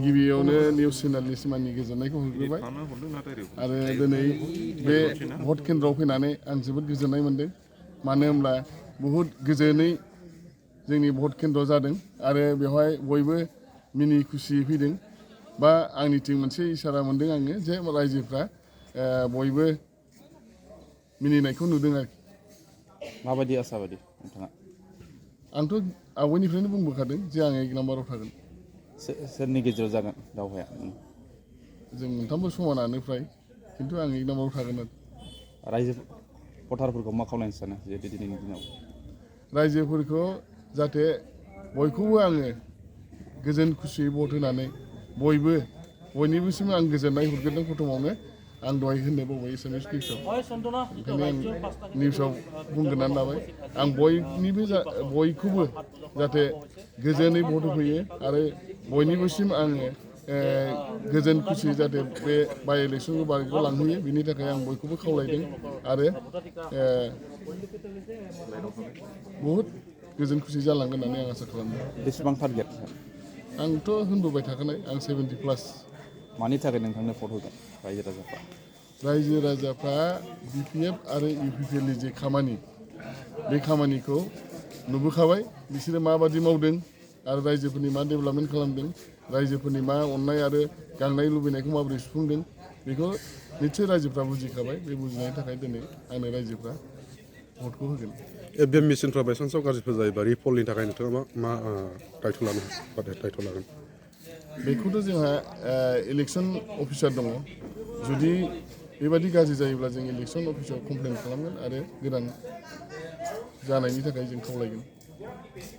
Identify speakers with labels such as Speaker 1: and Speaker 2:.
Speaker 1: गिबियावनो निउस चेनेलनिसिम आंनि गोजोननायखौ होग्रोबाय आरो दिनै बे भट केन्द्रआव फैनानै आं जोबोद गोजोननाय मोन्दों मानो होनब्ला बहुद गोजोनै जोंनि भट केन्द्र जादों आरो बेवहाय बयबो मिनि खुसियै फैदों बा आंनिथिं मोनसे इसारा मोन्दों आङो जे रायजोफ्रा बयबो मिनिनायखौ नुदों आरोखि
Speaker 2: माबायदि आसा बायदि नोंथाङा
Speaker 1: आंथ' आवगायनिफ्रायनो बुंबोखादों जे आं 1 नाम्बाराव थागोन
Speaker 2: सोरनि गेजेराव जागोन दावहाया
Speaker 1: जों मोनथामबो समानानो फ्राय खिन्थु आं 1 नाम्बाराव थागोन आरो
Speaker 2: रायजो भटारफोरखौ मा खावलायनो सानो जिहेतु दिनैनि दिनाव
Speaker 1: रायजोफोरखौ जाहाथे बयखौबो आङो गोजोन खुसियै भट होनानै बयनिबोसिम आं गोजोननाय हरग्रोदों प्रथमावनो आं दहाय होननो बावबाय एसामिस निउसआव ओंखायनो आं निउसआव बुंग्रोनानै लाबाय आं बयखौबो जाहाथे गोजोनै भट होफैयो आरो बयनिबोसिम आङो गोजोन खुसि जाहाथे बे बाइ इलेक्सनखौ बारग'लांहोयो लांहोयो बिनि थाखाय आं बयखौबो खावलायदों आरो बहुद गोजोन खुसि जालांगोन होननानै आं आसा खालामदों
Speaker 2: बेसेबां टारगेट
Speaker 1: आंथ' होनबोबाय थाखानाय आं 70+।
Speaker 2: मानि थाखाय नोंथांनो भट होगोन
Speaker 1: रायजो राजाफ्रा BPF आरो UPPLनि जे खामानि बे खामानिखौ नुबोखाबाय बिसोरो माबादि मावदों आरो रायजोफोरनि मा डेभेलपमेन्ट खालामदों रायजोफोरनि मा अननाय आरो गांनाय लुबैनायखौ माबोरै सुफुंदों बेखौ निस्सय रायजोफ्रा बुजिखाबाय बे बुजिनायनि थाखाय दिनै आंनो रायजोफ्रा भटखौ होगोन
Speaker 3: बे मिशनफ्रा बायसान्सआव गाज्रिफोर जायोबा रिपलनि थाखाय नोंथाङा मा दायथ' लागोन
Speaker 1: बेखौथ' जोंहा इलेक्सन अफिसार दङ जुदि बेबादि गाज्रि जायोब्ला जों इलेक्सन अफिसाव कमप्लेन खालामगोन आरो गोदान जानायनि थाखाय जों खावलायगोन